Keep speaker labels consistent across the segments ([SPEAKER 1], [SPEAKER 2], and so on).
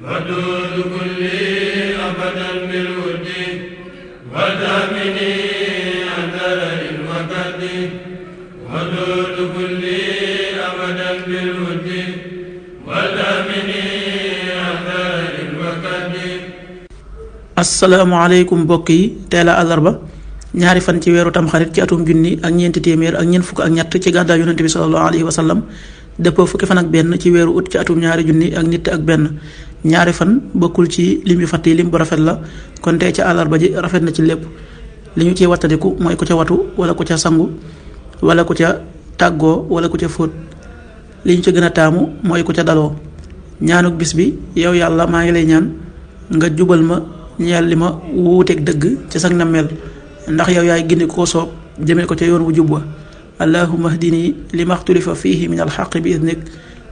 [SPEAKER 1] ودود كلي أبدا بالود ودامني عن درر وكد ودود كلي أبدا بالود ودامني عن درر وكد.
[SPEAKER 2] asalaamaaleykum mbokk yi teel a àllarba ñaari fan ci weeru tamxarit ci atum junni ak ñeenti téeméer ak ñeent fukk ak ñett ci gàddaay yonente bi sallallahu alayhi wa sallam dëppoo fukki fan ak benn ci weeru ut ci atum ñaari junni ak nit ak benn ñaari fan bokkul ci lim yu fàtt yi lim bu rafet la kon tey ca àllarba ji rafet na ci lépp li ñu ciy wattandiku mooy ku ca watu wala ku ca sangu wala ku ca tàggoo wala ku ca fóot li ñu ca gën a taamu mooy ku ca daloo ñaanuk bis bi yow yàlla maa ngi lay ñaan nga jubal ma ñeel li ma wuuteeg dëgg ci sag na mel ndax yow yaay gindi ko soob jëmee ko ca yoon wu jub wa allahumma hdini lima xtulifa fihi min alxaqi bi idnik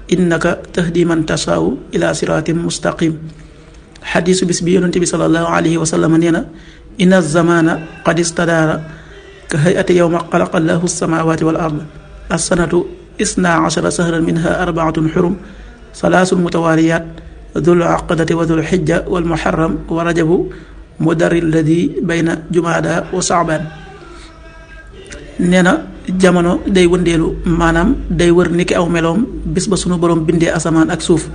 [SPEAKER 2] innaka tahdi man tasaaw ila siratin mustaqim. xadiisu bis bi yonente bi salallahu alayhi wa sallam nee na inna zamana qad istadaara ka hayati yowma xalaqa allahu samawati wal ard assanatu isna ashara sahran minha arbaatun xurum salaasun mutawaliyat dul aqdati wa dul xijja wal muharram wa rajabu mudari alladi bayna jumaada wa saabaan. nee na jamono day wëndeelu maanaam day wër niki aw meloom bis ba sunu borom bindee asamaan ak suuf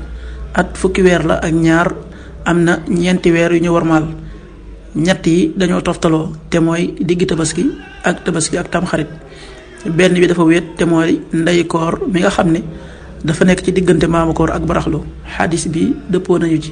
[SPEAKER 2] at fukki weer la ak ñaar am na ñeenti weer yu ñu warmaal ñett yi dañoo toftaloo te mooy diggi tabaski ak tamxarit benn bi dafa wéet te mooy ndey koor mi nga xam ne dafa nekk ci diggante maamu koor ak baraxlu xadis bi dëppoo nañu ci.